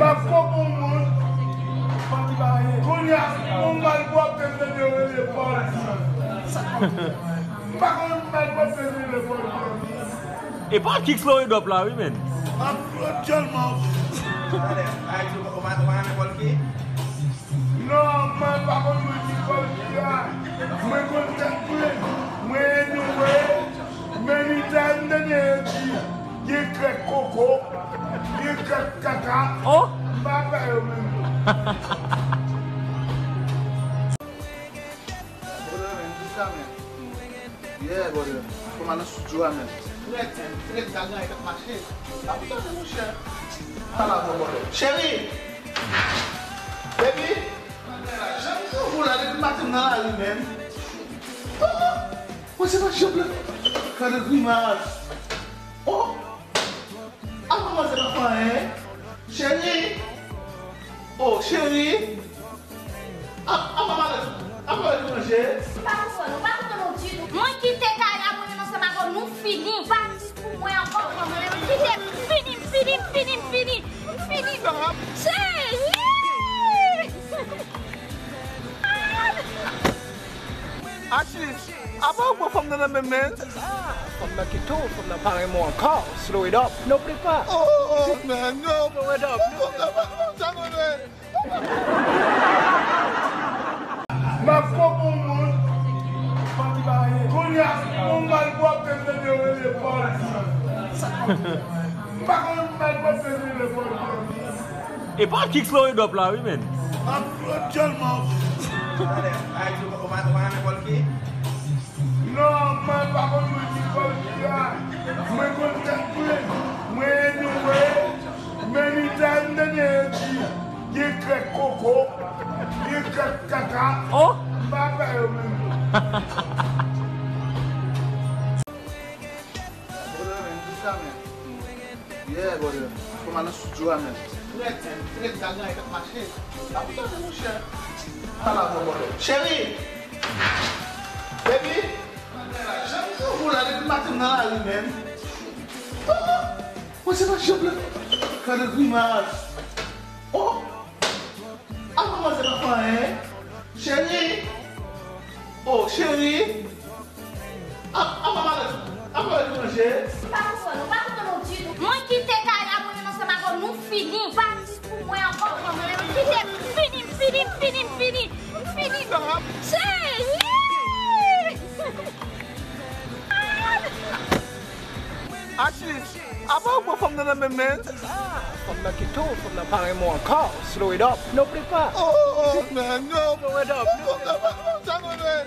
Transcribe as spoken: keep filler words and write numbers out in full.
Pa ko pou moun. Kounye a, moun malpwòpte tande yo rele Paul. M pa konn malpwòpte rele Paul. E pa Kicks Loridop la, wi, men. Aktyèlman. Talè, Ayiti, ou pa, ou pa renmen Paul ki? Non, mwen pa konn mwen ki Paul ki a. Mwen konn tèt mwen. Mwen anyway. Men li ta m tande yo di, gen krèk koko, gen krèk kaka. Oh! M pa fè yo menm. Brother, man, di sa, man. Yeah, brother. Kòman nan studio a, man? Frèt, man. Frèt, gagan, e k ap mache. Pa pou tande, monchè. Pale avè w, brother. Cheri! Baby! Jan m twouve w la, depi maten m nan lari, man. Oh! Mwen se pa janm la. Gade grimas. Oh! Apa manzè pa fè anyen? Cheri! Oh, cheri! Apa manzè, apa manzè manje? M pa konprann, ou pa konprann nou ditou. Mwen kite kay la, mwen menm ansanm avè w, nou fini. Pa di pou mwen ankò, mwen menm kite m fini, m fini, m fini, m fini. M fini. Cheri! Atis, apa ou pran fanm nan nan men men? Ah, fanm nan kite w, fanm nan pa renmen w ankò. Slow it up, no prepa. Oh, oh, man, no. Slow it up, no. Fanm nan pa renmen w, man. M ap konprann moun. Kounye a, moun malpwòpte tande yo rele Paul. M pa konn malpwòpte rele Paul. E pa Kicks Loridop la, wi, men. Aktyèlman. Talè, Ayiti, ou pa, ou pa renmen Paul ki? Non, mwen pa konn mwen ki Paul ki a. Mwen konn tèt mwen. Mwen anyway. Men li ta m tande yo di, gen krèk koko, gen krèk kaka. Oh! M pa fè yo menm. Brother, man, di sa, man. Yeah, brother. Kòman nan studio a, man? Frèt, man. Frèt, gagan, e k ap mache. Pa pou tande, monchè. Pale avè w, brother. Cheri! Baby! Jan m twouve w la, depi maten m nan lari, man. Oh! Mwen se pa janm la. Gade grimas. Oh! Apa manzè pa fè anyen? Cheri! Oh, cheri! Apa manzè, apa manzè manje? M pa konprann, ou pa konprann nou ditou. Mwen kite kay la, mwen menm ansanm avè w, nou fini. Pa di pou mwen ankò, mwen menm kite m fini, m fini, m fini, m fini. M fini. Cheri! Atis, apa ou pran fanm nan nan men men? Ah, fanm nan kite w, fanm nan pa renmen w ankò. Slow it up, no prepa. Oh, oh, oh, man, no. Slow it up, no. Fanm nan pa renmen w, sa konnen.